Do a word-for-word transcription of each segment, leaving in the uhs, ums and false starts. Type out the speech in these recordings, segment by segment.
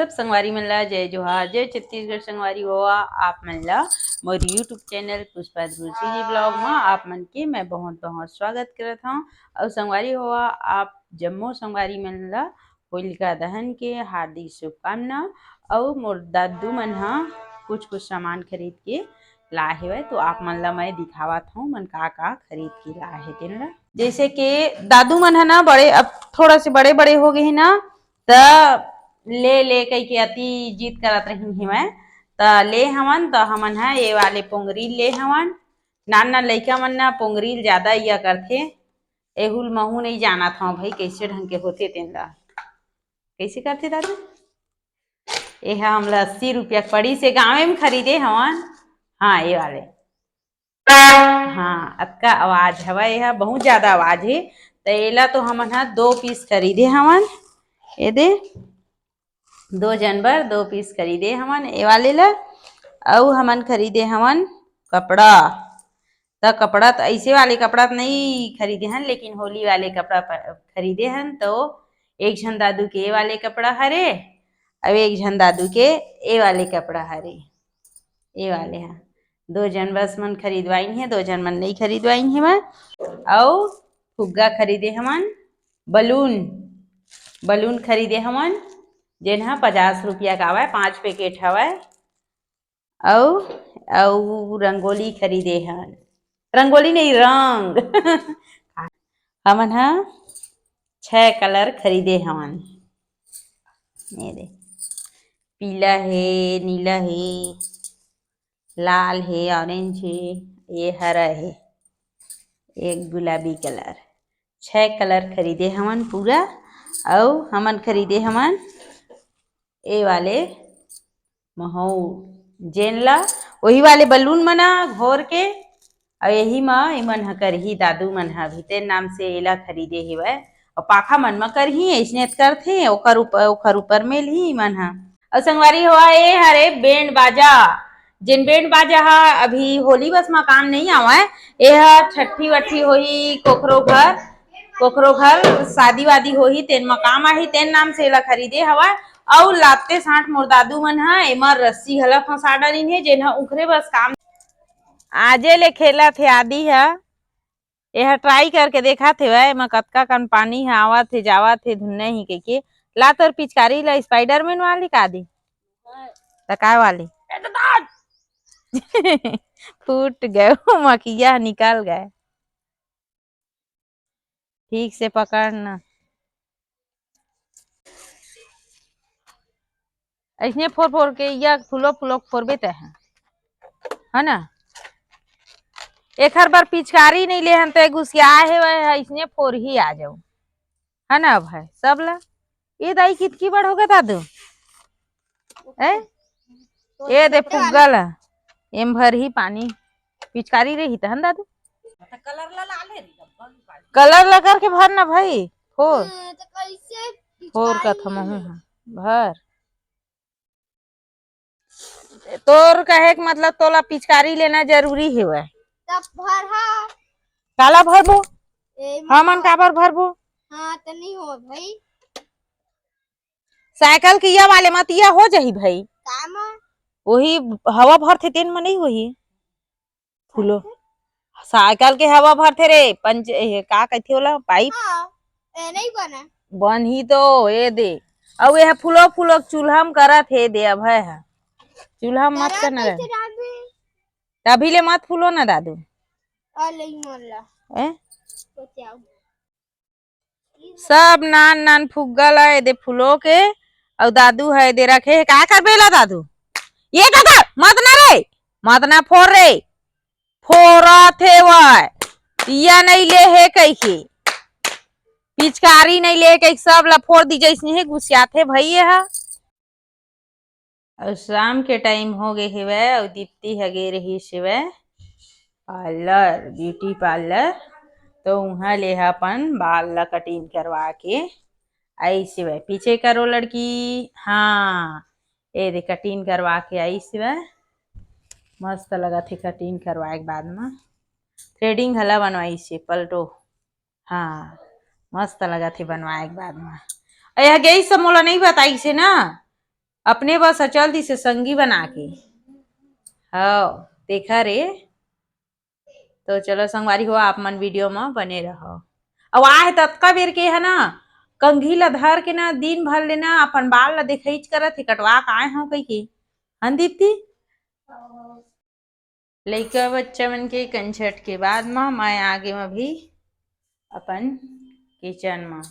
सब संगवारी मन ला जय जोहार, जय छत्तीसगढ़। संगवारी हो, आप मन ला मोर YouTube चैनल पुष्पा ध्रुव CG ब्लॉग मा आप मन के मैं बहुत बहुत स्वागत करत हूँ। और संगवारी हो, आप जम्मो संगवारी मन ला होलिका दहन के हार्दिक शुभकामना। और मोर दादू मन हा कुछ कुछ सामान खरीद के ला हेवय, तो आप मन ला मैं दिखावत हूँ मन का का खरीद के ला हे तेन ला। जैसे कि दादू मन ह ना बड़े, अब थोड़ा से बड़े बड़े हो गए हे ना, त ले ले कहिके अति जिद करत रहिन हेवय, त ले हवन। त हमन ह ये वाले पोंगरी ले हवन। नान नान लइका मन ना पोंगरी ज्यादा इया करथे, एहू ल महू नहीं जानत हव भाई, कैसे ढंग के होथे तेन ला। कैसे करथे दादू? ये ह हमला अस्सी रुपया के पड़ी से गाँवे में खरीदे हवन। हाँ, ये वाले। हाँ, अतका आवाज हवय, ये ह बहुत ज्यादा आवाज हे। त एला तो हमन ह दो पीस खरीदे हवन। ये दे, दो जन बर दो पीस खरीदे हवन ये वाले ला। अउ हमन खरीदे हवन कपड़ा। त कपड़ा त ऐसे वाले कपड़ा त नहीं खरीदे हन, लेकिन होली वाले कपड़ा प-, खरीदे हन। तो एक झन दादू के ये वाले कपड़ा हरे, अउ एक झन दादू के ये वाले कपड़ा हरे। ये वाले हा दो जन बस मन खरीदवाइन हे, दो जन मन नहीं खरीदवाइन हे मैं। अउ फुग्गा खरीदे हमन, बलून, बलून खरीदे हमन, जेन ह पचास रुपया का आवय, पांच पैकेट हवय। अउ अउ रंगोली खरीदे हन, रंगोली नहीं, रंग। हमन ह छह कलर खरीदे हवन। ये दे, पीला हे, नीला हे, लाल हे, ऑरेंज हे, ये हरा हे, एक गुलाबी कलर। छह कलर खरीदे हमन पूरा। अउ हमन खरीदे हमन ए वाले महू, जेन ला वही वाले बलून मना घोर के, अउ यही म एमन ह करही, दादू मन ह भी तेन नाम से एला खरीदे हेवय। अउ पाखा मन म करही, अइसने त करथे, ओकर ऊपर, ओकर ऊपर मेलही एमन ह। अउ संगवारी हो, ए हरे बैंड बाजा, जेन बैंड बाजा ह अभी होली बस म काम नहीं आवय, ए ह छट्ठी वट्ठी होही, कोखरो घर, कोखरो घर शादी वादी होही, तेन म काम आही, तेन नाम से एला खरीदे हवय। अउ लाते साठ मोर दादू मन ह एमा रस्सी घला फंसा डारिन हे, जेन ह उखरे बस काम। आजे ले खेलत हे आदि ह, एहा ट्राई करके देखत हेवय, एमा कतका कन पानी ह आवत हे, जावत हे, धुन्ने ही कहिके। ला तोर पिचकारी ला, स्पाइडरमैन वाली का दी? त काय वाली? फूट गए, मकिया निकल गए। ठीक से पकड़ ना। अइसने फोर फोर के या फुलो फुलो के फोरबे तैं ह, है ना? एखर बर पिचकारी नहीं ले हन, तो गुसिया हे, वह अइसने फोर ही आ जाऊ, है ना? अब है सब ला। ये दाई कितकी बड़ हो गए दादू? ए, ये दे फुग्गा ला, एम भर ही पानी। पिचकारी रही तहन दादू। कलर ला करके भर ना भाई, फोर। हाँ, तो कैसे फोर का पिचकारी? थमहू है, भर। तोर कहे के मतलब तोला पिचकारी लेना जरूरी हेवय। तब भर हा। काला भरबो? ए, हमन मतलब काबर भरबो? हाँ, तो नहीं हो भाई। साइकिल के या वाले म तिया हो जाही भाई। का म? वही हवा भरथे तेन म नहीं होही। फूलो। साइकिल के हवा भरथे रे, पंच, ए, का कहिथे ओला? पाइप? हाँ, ए, नहीं बना। बनही तो, ए दे। अउ ए फूलो, फूलो चूल्हा म करत हे दे, अभय ह। चूल्हा म मत करना रे। तभी ले मत फूलो ना दादू। ए? सब नान नान फुग्गा ला एदे फुलो के, अउ दादू ह एदे रखे हे। का करबे ला दादू? ये दादा, मत ना रे, मत ना फोर रे, फोरत हे वय, पिया नहीं ले हे कहिके, पिचकारी नहीं ले हे कहिके, सब ला फोर दी, जइसने हे गुसियाथे भई ये ह। अउ शाम के टाइम हो गे हेवय, अउ दीप्ति ह गे रहिस हेवय पार्लर, ब्यूटी पार्लर, तो उहाँ ले ह अपन बाल ला कटिंग करवा के आइस हेवय। पीछे करो लड़की, हाँ, ए दे कटिंग करवा के आइस हेवय, मस्त लगत हे कटिंग करवाए के बाद म। थ्रेडिंग घला बनवाइस हे पलटो, हाँ, मस्त लगत हे बनवाए के बाद म। अउ यह गइस मोला नहीं बताइस हे ना, अपने बस चल दिसे संगी बना के। हव, देखा रे। तो चलो संगवारी हो, आप मन video म बने रहो। अउ आहे ततका बेर के हे ना, कंघी ल धर के ना, दिन भर ले ना अपन बाल ल देखइच करत हे, कटवा के आए हव कहिके। हन दीप्ति? लइका बच्चा मन के कंछट के बाद म मैं आगे म भी अपन kitchen म।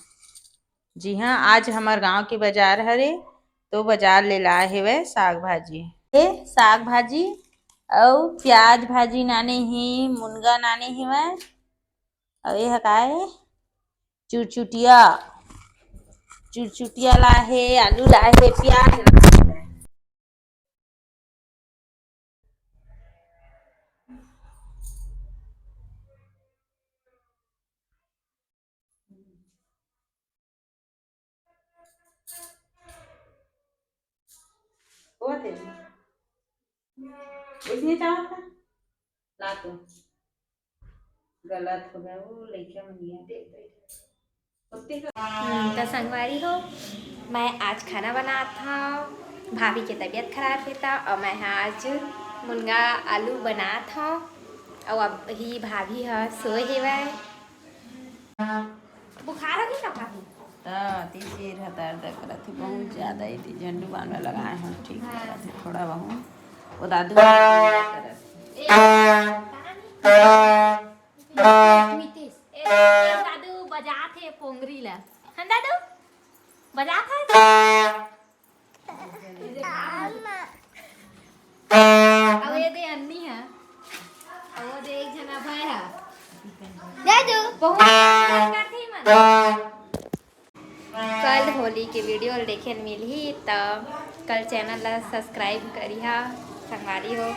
जी हाँ, आज हमर गांव के बाजार हरे, तो बाजार ले लाए हेवय साग भाजी। ए, साग भाजी अउ प्याज भाजी लाने हे, मुनगा लाने हेवय, अउ ए ह काय? चुरचुटिया, चुरचुटिया लाहे, आलू लाहे, प्याज लाहे। होत हे। इसने चाहत हे? ला तो। गलत हो गया, वो लइका मन नहीं देख रहे। हम्म, त संगवारी हो, मैं आज खाना बनात हव। भाभी के तबीयत खराब हे त, अउ मैं ह आज मुनगा आलू बनात हव। अउ अभी भाभी ह सोए हेवय। बुखार हो गई का भाभी? त अति सिर ह दर्द करत हे, बहुत ज्यादा। एती झंडू बाम ल लगाए हव, ठीक करत हे थोड़ा बहुत। वो दादू करत हे। ए, मितेश, ए, दादू बजात हे पोंगरी ला। हन दादू? बजात हे? अउ ये दे अन्नी हे। अउ वो दे एक झन अभय हे। दादू। बहुत मस्ती करथे मन। कल होली के video ल देखे ल मिलही, त कल channel ला subscribe करिहा संगवारी हो।